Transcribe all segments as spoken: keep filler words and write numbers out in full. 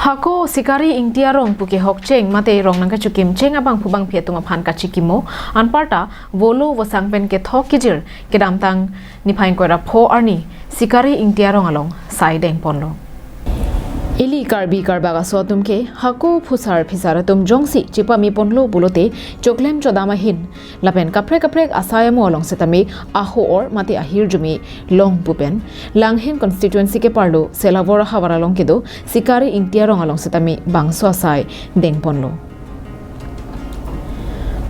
Hako Sikari Ingti arong pu kehok cheng mate rong nangkachokim cheng abangphu bangphi atum aphan kachikimo, anparta volo vosang pen kethok kejir kedamtang niphai ingkoi ra pho arni Sikari Ingti arong along sai dengponlo. Ili Karbi Karbak aso atum ke hako phusar phisar atum jongsi chepame ponlo pulote choklem chodam ahin lapen kaprek kaprek asai amo along setame aho-or mate ahirjume long pu pen Langhin constituency keparlo Selavor ahavar along kedo Sikari Ingti arong along setame bangso asai dengponlo.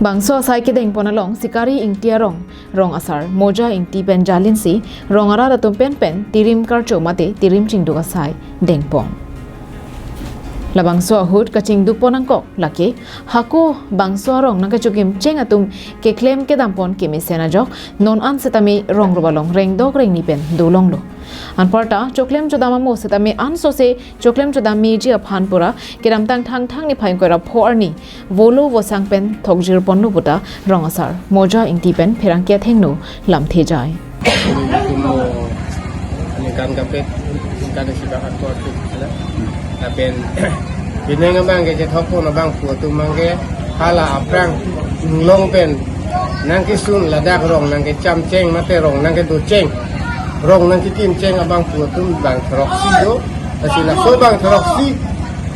Bangso asai kedengpon along Sikari Ingti arong rong asar Moja Ingti pen jalinsi rong arat atum penpen tirim karcho mate tirim chingduk asai dengpon. Labangso ahut kachingdukpon angkok lake hako bangso arong nangkachokim cheng atum keklem kedampon kemesen ajok non an setame rong rup along rengdok rengni pen dolonglo. Anparta choklem chodam amo setame ansose choklem chodam meji aphan pura kedamtang Thangthang niphai ingkoi ra pho arni volo vosang pen thokjirponlo puta rong asar Moja Ingti pen pherangke athengno lamthe jai. Ningkan kaprek, ningkan isi bahan tua tu sila. Lapen pining abang ke chethokpon abangphu atum abang ke hala aphrang inglong pen nangkesun ladak rong nangkecham cheng mate rong nangkedo cheng, rong nangkekim cheng abangphu atum bang throksi do. Lasi laso bang throksi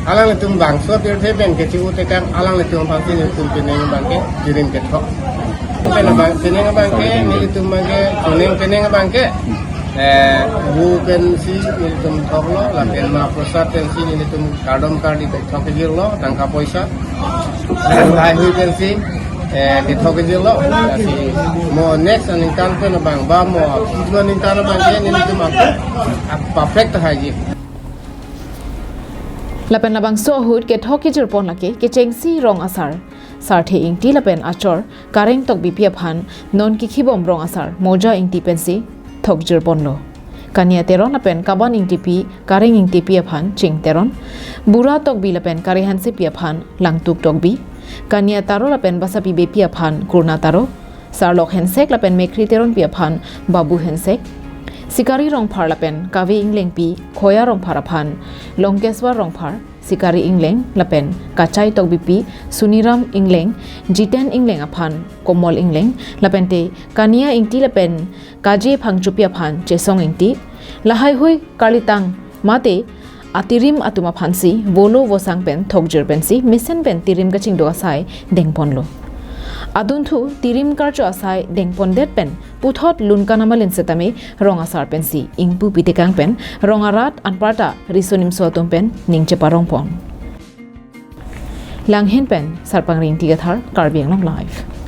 alanglitum bangso pirthe pen kechi-u tekang alanglitum aphansi nelitum pining abang ke tirim kethok. Pen abang pining abang ke nelitum abang ke, pining pining abang ke, eh, bu pensi nelitum thoklo, lapen mahaprasad pensi nelitum kardom kardi thok kejirlo, tangka poisa. Lahai hui pensi, eh, kethok kejirlo. Lasi mo next aningkan pen abang ba mo kidua aningkan abang ke nelitum ap, ap perfect haiji. Lapen labangso ahut kethok kejirpon lake kechengsi rong asar Sarthe Ingti lapen achor Kareng Tokbipi aphan non kikhibom rong asar Moja Ingti pensi thokjirponlo. Kania Teron lapen Kaban Ingtipi, Kareng Ingtipi aphan Ching Teron, Bura Tokbi lapen Kare Hansepi aphan Langtuk Tokbi, Kania Taro lapen Basapi Beypi aphan Kurna Taro, Sarlok Hensek lapen Mekri Teronpi aphan Babu Hensek, Sikari Rongphar lapen Kave Inglengpi Khoya Rongphar aphan Longkeswar Rongphar, Sikari Ingleng lapen Kachai Tokbipi Suniram Ingleng, Jiten Ingleng aphan Komol Ingleng, lapente Kania Ingti lapen Kaje Phangchopi aphan Chesong Ingti, lahai hui karlitang mate atirim atum aphansi volo vosang pen thokjir pensi mesen pen tirim kachingduk asai dengponlo. Adunthu tirim karcho asai dengpondet pen puthot lunkan amalin setame rong asar pensi ingpu pitekang pen rong arat anparta riso nimso atum pen ning cheparongpon. Langhin pen Sarpangri Ingti Kathar, Karbi Anglong Live.